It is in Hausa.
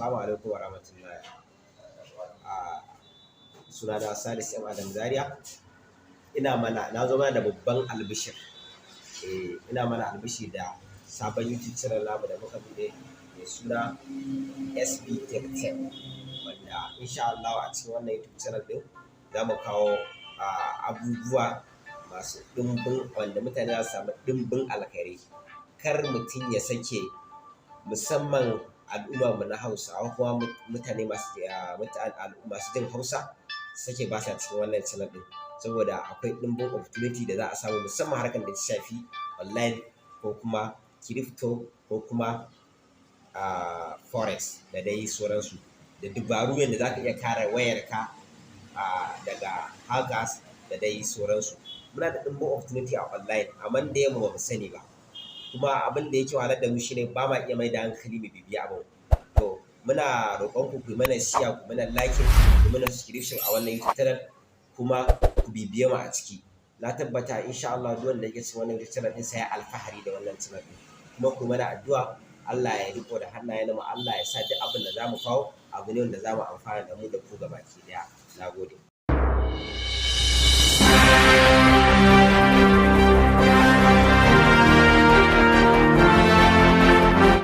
Assalamu alaikum wa rahmatullahi. Sunana Salisu M. Adam Zaria. Na zo mana da babban albishir. Ina mana albishir da sabon YouTube channel namu da muka buɗe mai suna SB Tech Tech. Wanda insha Allah a cikin wannan YouTube channel ɗin za mu kawo abubuwa masu ɗimbin wanda mutane za su samu ɗimbin alkhairai. Kar mutum ya sake, musamman al'ummar mu na Hausawa, kuma mutane masu jin Hausa, sake ba sa cikin wannan channel ɗin. Saboda akwai ɗimbin opportunity da za a samu, musamman harkar da ta shafi online ko kuma crypto ko kuma forex da dai sauransu. Da dabaru yanda za ka iya kare wayarka daga hackers da dai sauransu. Muna da ɗimbin opportunity a online, amma da yawan mu ba mu sani ba. Kuma abin da yake wahalar da mu shine ba ma iya mai da hankali mu bibiyi abun. To, muna roƙon ku, ku yi mana share, ku mana liking, ku mana subscription a wannan YouTube channel, kuma ku bibiye mu a ciki. Na tabbata insha Allah duk wanda yake cikin wannan YouTube channel ɗin sai ya alfahari da wannan channel ɗin. Kuma ku mana addu'a, Allah ya riƙo da hannayen mu, Allah ya sa duk abin da za mu kawo abu ne wanda za mu amfana da mu da ku gabaki ɗaya. Na gode.